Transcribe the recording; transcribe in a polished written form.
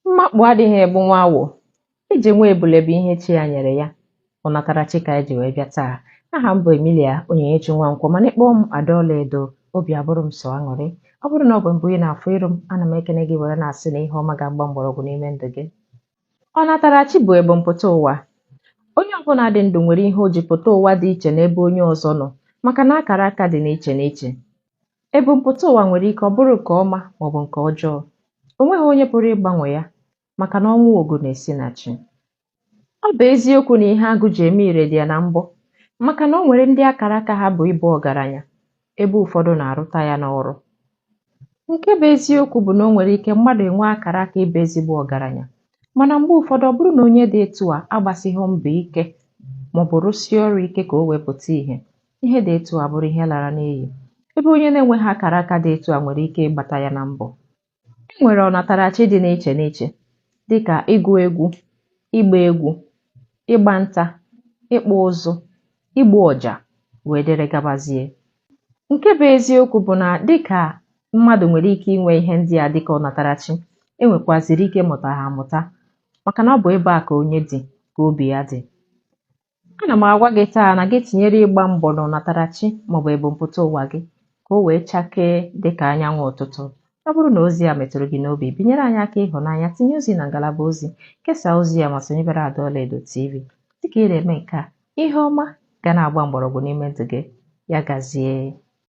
Mmakpu adịghị egbu nwa awọ. Ije nwa ebule bụ ihe chi ya nyere ya. Ọnatarachi ka anyị ji wee bịa taa. Aha m bụ Emilia Onyinyechi Nwankwọ, mana ịkpọọ m Ada Ọlaedo, obi abụrụ m sọ aṅụrị. Ọ bụrụ na ọ bụ mbụ ị na-afụ iru m, ana m ekene gị were na-asị na ihe ọma ga-agba mgbọrọgwụ n'ime ndụ gị. Ọnatarachi bụ ebumpụta ụwa. Onye ọbụla dị ndụ nwere ihe o ji pụta ụwa dị iche n'ebe onye ọzọ nọ, maka na akara aka dị n'iche n'iche. Ebumpụta ụwa nwere ike ọ bụrụ nke ọma maọbụ nke ọjọọ. O nweghị onye pụrụ ịgbanwe ya, maka na ọnwụ ogu na-esi na chi. Ọ bụ eziokwu na ihe agụ ji eme ire dị ya na mbọ, maka na o nwere ndị akara aka ha bụ ịbụ ọgaranya, ebe ụfọdụ na-arụta ya n'ọrụ. Nke bụ eziokwu bụ na o nwere ike mmadụ enwee akara aka ịbụ ezigbo ọgaranya, mana mgbe ụfọdụ ọ bụrụ na onye dị etu a agbasighị mbọ ike maọbụ rụsie ọrụ ike ka o wee pụta ìhè, ihe dị etu a bụrụ ihe lara n'iyi, ebe onye na-enweghị akara aka dị etu a nwere ike ịgbata ya na mbọ. E nwere ọnatarachi dị n'iche n'iche dịka ịgụ egwu, ịgba egwu, ịgba nta, ịkpụ ụzụ, igbu ọja wee dịrị gabazie. Nke bụ eziokwu bụ na dịka mmadụ nwere ike inwe ihe ndị a dịka ọnatarachi, e nwekwaziri ike ịmụta ha amụta, maka na ọ bụ ebe a ka onye dị ka obi ya dị. Ana m agwa gị taa na gị tinyere ịgba mbọ n'ọnatarachi maọbụ ebumpụta ụwa gị ka o wee chakee dịka anyanwụ ụtụtụ. Ọ bụrụ na ozi a metụrụ gị n'obi, binyere anyị aka ịhụnanya, tinye ozi na ngalaba ozi, kesaa ozi ya ma sonyebere Ada Ọlaedo TV. Dịka ị na-eme nke a, ihe ọma ga na-agba mgbọrọgwụ n'ime ndụ gị. Ya gazie.